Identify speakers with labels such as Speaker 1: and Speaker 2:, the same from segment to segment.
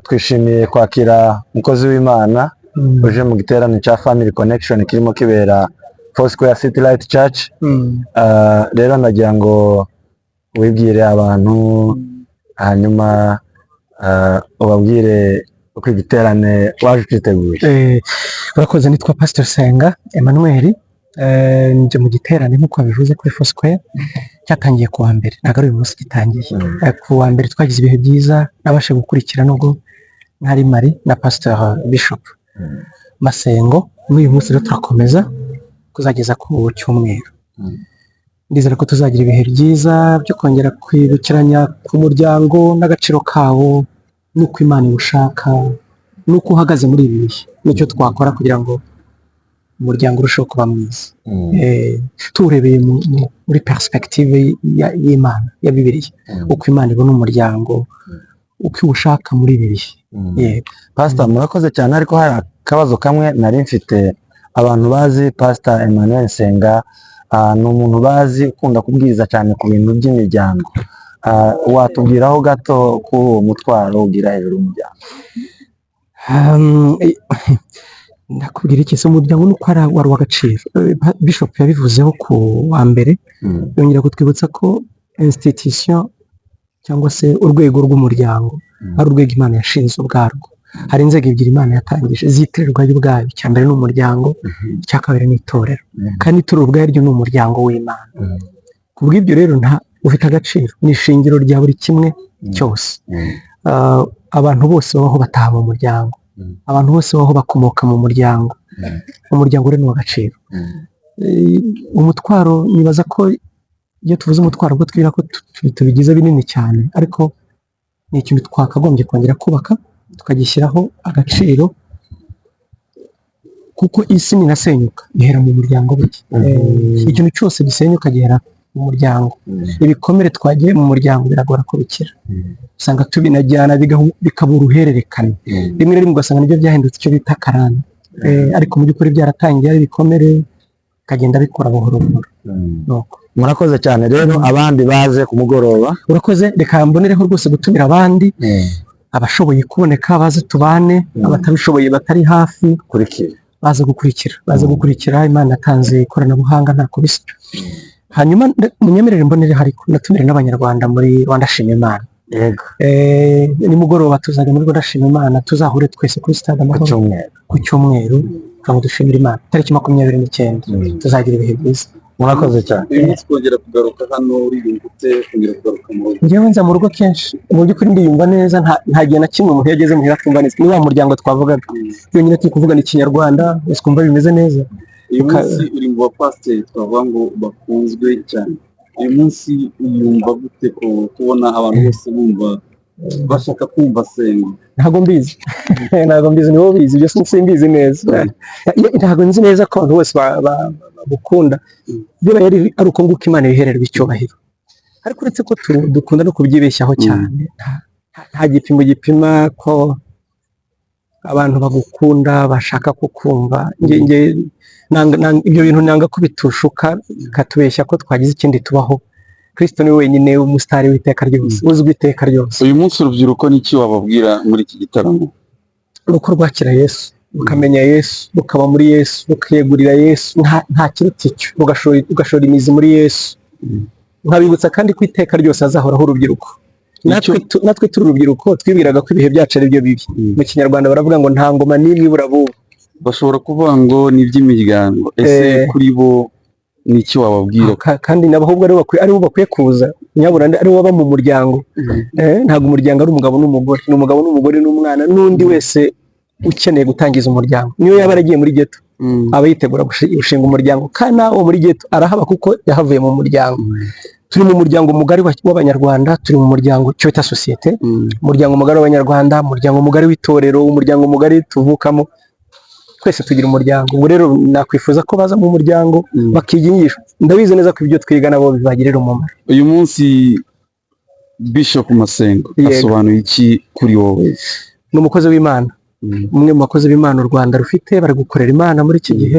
Speaker 1: Twishimiye kwakira umukozi w'Imana uje mu giterane cya Family Connection kirimo kibera Foursquare City Light Church. Rero ndagira ngo wibwire abantu, hanyuma ubabwire uko igiterane waje ukiteguye.
Speaker 2: Urakoze. Nitwa Pastor Senga Emmanuel. Nje mu giterane nk'uko babivuze kuri Foursquare, cyatangiye ku wa mbere, ntabwo ari uyu munsi gitangiye. Ku wa mbere twagize ibihe byiza, nabashe gukurikira nubwo ntari mari na Pastor Bishop Masengo. N'uyu munsi rero turakomeza kuzageza ku cyumweru. Ndizera ko tuzagira ibihe byiza byo kongera kwibukiranya ku muryango n'agaciro kawo, n'uko Imana iwushaka, n'uko uhagaze muri ibi bihe, n'icyo twakora kugira ngo umuryango urusheho kuba mwiza. Tuwurebeye muri perspective y'Imana ya Bibiliya, uko Imana ibona umuryango, uko iwushaka muri ibi bihe. Yego.
Speaker 1: Pastor, murakoze cyane, ariko hari akabazo kamwe nari mfite. Abantu bazi Pastor Emmanuel Nsenga, ni umuntu bazi ukunda kubwiriza cyane ku bintu by'imiryango. Watubwiraho gato kuri uwo mutwaro ugira hejuru y'umuryango?
Speaker 2: Ndakubwira iki se? Umuryango nuko ari wari uw'agaciro. Bishop yabivuzeho ku wa mbere, yongera kutwibutsa ko institution cyangwa se urwego rw'umuryango ari urwego Imana yashinze ubwarwo. Hari inzego ebyiri Imana yatangije zitirirwa yo ubwayo: icya mbere ni umuryango, icya kabiri ni itorero. Kandi itorero ubwaryo ni umuryango w'Imana. Ku bw'ibyo rero nta ufite agaciro, ni ishingiro rya buri kimwe cyose. Abantu bose babaho bataha mu muryango. Abantu bose babaho bakomoka mu muryango. Umuryango rero ni uw'agaciro. Umutwaro, nibaza ko iyo tuvuze umutwaro ubwo twibwira ko tubigize binini cyane, ariko ni ikintu twakagombye kongera kubaka, tukagishyiraho agaciro, kuko isi ninasenyuka ihera mu muryango burya. Ikintu cyose gisenyuka gihera mu muryango. Ibikomere twagiye mu muryango biragora ko bikira. Usanga tubinajyana bikaba uruhererekane. Rimwe na rimwe ugasanga nibyo byahindutse icyo bita karande. Ariko mu by'ukuri byaratangiye ari ibikomere, bikagenda bikura buhoro buhoro. Nuko.
Speaker 1: Murakoze cyane. Rero abandi baze ku mugoroba.
Speaker 2: Urakoze. Reka mbonereho rwose gutumira abandi, abashoboye kuboneka baze tubane, abatabishoboye batari hafi
Speaker 1: kurikira.
Speaker 2: Baze gukurikira, baze gukurikira. Imana yatanze ikoranabuhanga, ntako bisa. Hanyuma munyemerere mbonereho ariko natumire n'Abanyarwanda muri Rwanda Shima Imana. Nimugoroba tuzajya muri Rwanda Shima Imana, tuzahure twese kuri Stade
Speaker 1: Ku
Speaker 2: Amahoro.
Speaker 1: cyumweru.
Speaker 2: Ku cyumweru, kugira ngo dushimire Imana, tariki 29. Tuzagira ibihe byiza.
Speaker 1: Murakoze cyane.
Speaker 3: Uyu munsi kongera kugaruka hano, uriyumva ute kongera kugaruka mu rugo?
Speaker 2: Njyewe nza mu rugo kenshi. Mu by'ukuri ndiyumva neza. Nta gihe na kimwe umuntu iyo ageze muhira atumva neza. Ni wa muryango twavugaga yonyine, turi kuvugana Ikinyarwanda gusa twumva bimeze neza.
Speaker 3: Uyu munsi uri mu bapasiteri twavuga ngo bakunzwe cyane. Uyu munsi uyumva gute ko kubona abantu bose bumva bashaka kumva Senga?
Speaker 2: Ntabwo mbizi, ntabwo mbizi, ni wowe ubizi ibyo, simbizi neza. Ntabwo nzi neza ko abantu bose bagukunda. Bibaye ari uko nguko, Imana ibihererwa icyubahiro. Ariko uretse ko dukunda no kubyibeshyaho cyane, nta gipimo gipima ko abantu bagukunda, bashaka kukumva. Nge ibyo bintu nanga ko bitushuka, bikatubeshya ko twagize ikindi tubaho. Kristo ni we wenyine umusitari w'iteka ryose, uzwi iteka ryose.
Speaker 3: Uyu munsi urubyiruko n'iki wababwira muri iki gitaramo?
Speaker 2: Ni uko rwakira Yesu, rukamenya Yesu, rukaba muri Yesu, rukiyegurira Yesu. Nta kiruta icyo, rugashora imizi muri Yesu. Nkabibutsa kandi ko iteka ryose hazahoraho urubyiruko. Natwe turi urubyiruko twibwiraga ko ibihe byacu ari byo bibi. Mu Kinyarwanda baravuga ngo nta ngoma n'imwe ibura abubu.
Speaker 3: Bashobora kuvuga ngo ni iby'imiryango. Ese kuri bo ni iki wababwira?
Speaker 2: Kandi nabo ahubwo aribo bakwiye kuza nyabura, aribo baba mu muryango. Ntabwo umuryango ari umugabo n'umugore, ni umugabo n'umugore n'umwana n'undi wese ukeneye gutangiza umuryango. Niyo yaba yaragiye muri ghetto, aba yitegura gushinga umuryango, kandi nawe muri ghetto arahaba kuko yahavuye mu muryango. Turi mu muryango mugari w'Abanyarwanda, turi mu muryango cyo bita sosiyete, umuryango mugari w'Abanyarwanda, umuryango mugari w'itorero, umuryango mugari tuvukamo. Twese tugira umuryango. Ubwo rero nakwifuza ko baza mu muryango bakiga inyigisho. Ndabizi neza ko ibyo twiga nabo bibagirira umumaro.
Speaker 3: Uyu munsi Bishop Masengo asobanuye iki kuri wowe?
Speaker 2: Ni umukozi w'Imana, umwe mu bakozi b'Imana u Rwanda rufite bari gukorera Imana muri iki gihe.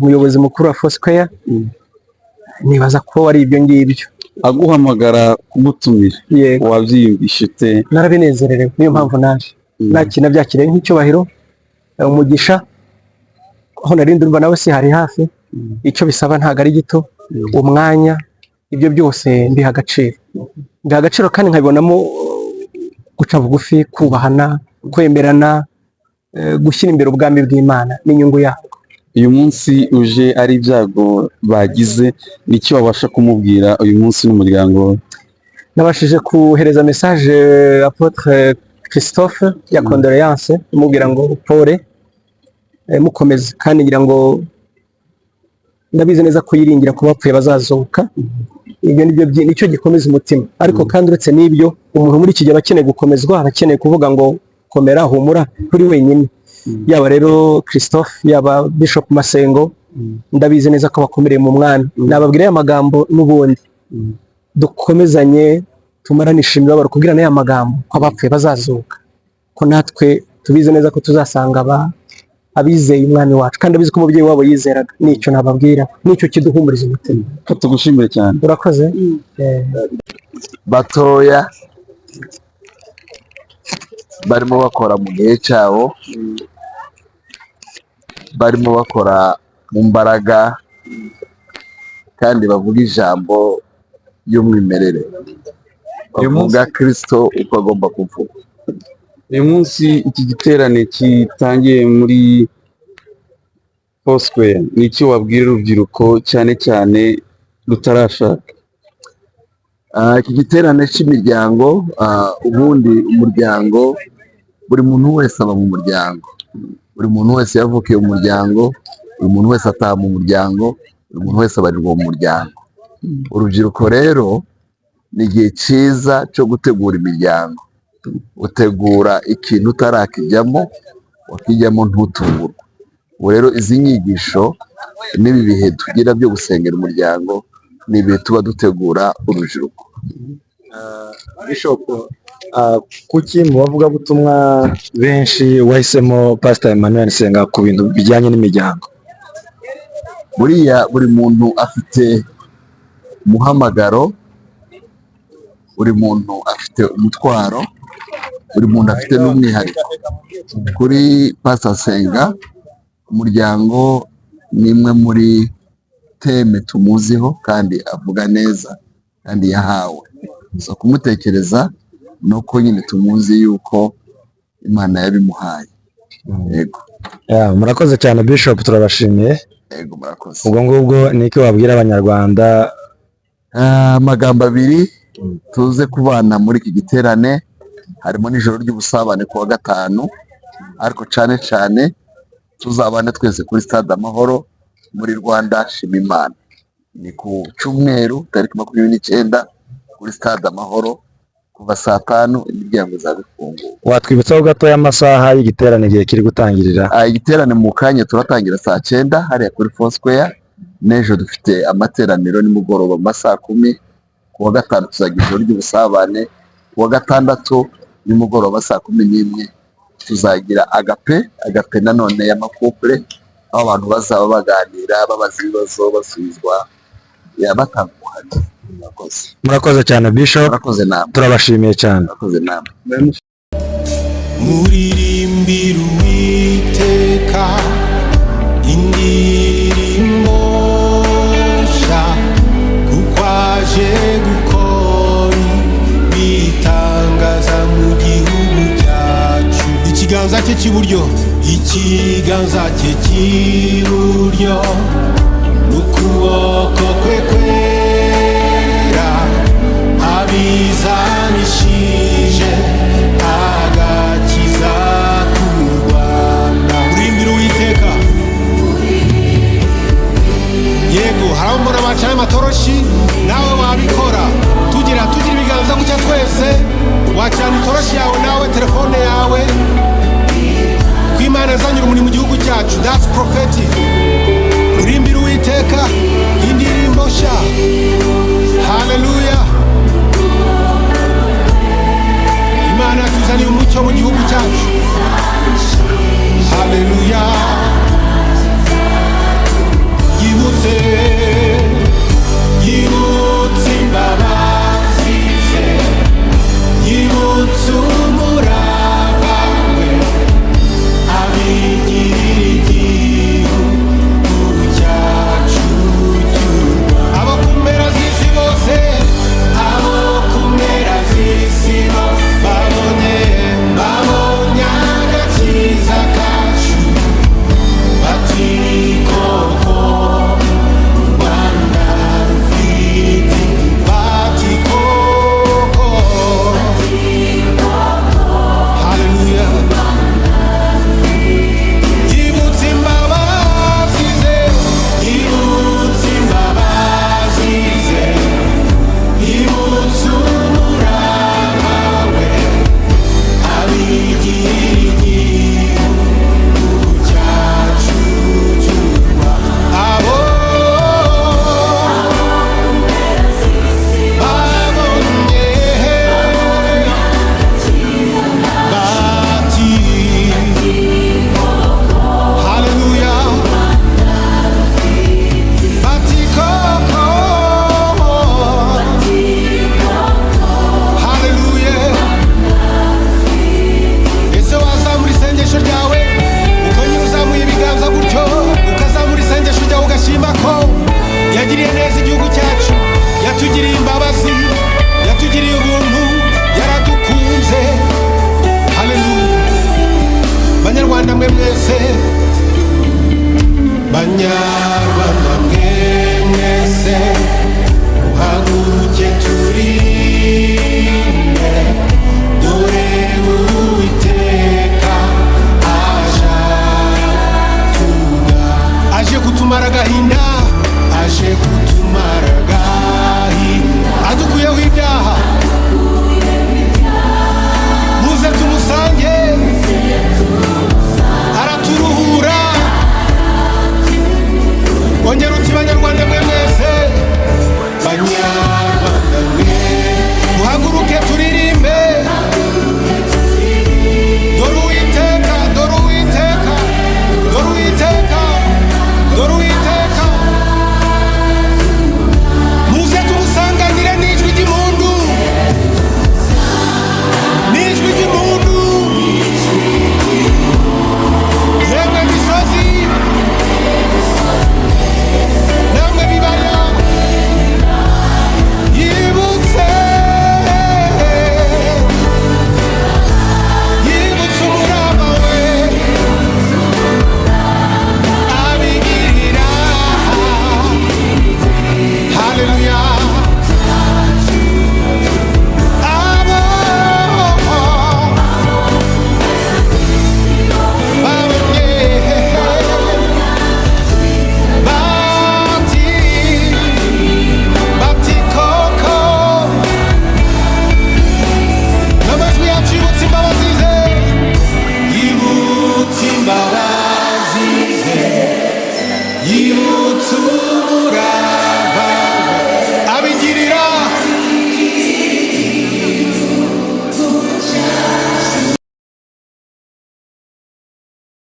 Speaker 2: Umuyobozi mukuru wa Foursquare. Nibaza ko ari ibyo ngibyo.
Speaker 3: Aguhamagara kugutumira,
Speaker 2: Yego.
Speaker 3: wabyiyumvishe ute?
Speaker 2: Narabinezererewe, niyo mpamvu naje. Nakina byakiriye nk'icyubahiro, umugisha. Aho nari ndumva nawe si hari hafi. Icyo bisaba ntabwo ari gito, umwanya, ibyo byose mbiha agaciro, mbiha agaciro kandi nkabibonamo guca bugufi, kubahana, kwemerana, gushyira imbere ubwami bw'Imana n'inyungu yabwo.
Speaker 3: Uyu munsi uje ari ibyago bagize, nicyo wabasha kumubwira uyu munsi n'umuryango we?
Speaker 2: Nabashije kohereza message apôtre Christophe ya condoléance, imubwira ngo pole, mukomeze, kandi ngira ngo ndabizi neza ko yiringira ko bapfuye bazazuka. Ibyo nibyo nicyo gikomeza umutima. Ariko kandi uretse n'ibyo, umuntu muri iki gihe aba akeneye gukomezwa, aba akeneye kuvuga ngo komera, humura, nturi wenyine. Yaba rero Christophe, yaba Bishop Masengo, ndabizi neza ko bakomereye mu Mwami. Nababwira aya magambo n'ubundi: dukomezanye, tumaranishe imibabaro, kubwirana aya magambo ko abapfuye bazazuka, ko natwe tubizi neza ko tuzasanga abizeye Umwami wacu, kandi abizi ko umubyeyi wabo yizeraga. Nicyo nababwira, nicyo kiduhumuriza umutima.
Speaker 3: Ko tugushimire cyane.
Speaker 2: Urakoze.
Speaker 4: Batoya barimo bakora mu gihe cyabo, barimo bakora mu mbaraga kandi bavuga ijambo ry'umwimerere,
Speaker 3: Uyu munsi-
Speaker 4: bavuga Kirisito uko agomba kuvuga.
Speaker 3: Uyu munsi iki giterane kitangiye muri Foursquare, ni iki wabwira urubyiruko, cyane cyane rutarashaka?
Speaker 4: Iki giterane cy'imiryango, ubundi umuryango, buri muntu wese aba mu muryango, buri muntu wese yavukiye mu muryango, buri muntu wese ataha mu muryango, buri muntu wese abarirwa mu muryango. Urubyiruko rero ni igihe cyiza cyo gutegura imiryango. Utegura ikintu utarakijyamo, wakijyamo ntutungurwe. Ubu rero izi nyigisho n'ibi bihe tugira byo gusengera umuryango ni ibihe tuba dutegura urubyiruko.
Speaker 1: Bishop, kuki mu bavugabutumwa benshi wahisemo Pastor Emmanuel Nsenga ku bintu bijyanye n'imiryango?
Speaker 4: Buriya buri muntu afite umuhamagaro, buri muntu afite umutwaro, buri muntu afite n'umwihariko. Kuri Pastor Nsenga, umuryango ni imwe muri thème tumuziho kandi avuga neza kandi yahawe. So kumutekereza ni uko nyine tumuzi yuko Imana yabimuhaye. Yego.
Speaker 1: Yeah, murakoze cyane Bishop, turabashimiye.
Speaker 4: Yego, murakoze.
Speaker 1: Ubwo ngubwo ni iki wabwira Abanyarwanda?
Speaker 4: Amagambo abiri: tuze kubana muri iki giterane, harimo n'ijoro ry'ubusabane ku wa gatanu, ariko cyane cyane tuzabane twese kuri Stade Amahoro muri Rwanda Shima Imana. Ni ku cyumweru tariki 29 kuri Stade Amahoro kuva saa 5, imiryango izaba ifunguye.
Speaker 1: Watwibutsaho gatoya amasaha y'igiterane, igihe kiri gutangirira?
Speaker 4: Igiterane mu kanya turatangira saa 9 hariya kuri Foursquare. N'ejo dufite amateraniro nimugoroba mu ma saa 10. Ku wa gatanu tuzagira ijoro ry'ubusabane. Ku wa gatandatu nimugoroba saa 11 tuzagira agape, agape nanone y'ama couple, aho abantu bazaba baganira, babaza ibibazo, basubizwa, ya batanga ubuhamya. Murakoze.
Speaker 1: Murakoze cyane Bishop.
Speaker 4: Murakoze namwe.
Speaker 1: Turabashimiye cyane.
Speaker 4: Murakoze namwe.
Speaker 5: Muririmbire Uwiteka indirimbo nshya, kuko aje gukora ibitangaza mu gihugu cyacu. Ikiganza cye cy'iburyo, ikiganza cye cy'iburyo n'ukuboko kwe kwera abizanishije agakiza k'u Rwanda. Urimbira Uwiteka. Yego, hari abo mbona bacanye amatoroshi, nawe wabikora. Tugira ibiganza gutya twese, wacana itoroshi yawe nawe, telefone yawe, ko Imana yazanye urumuri mu gihugu cyacu. That's prophetic. Urimbira Uwiteka indirimbo nshya. Haleluya! Imana yatuzaniye umucyo mu gihugu cyacu.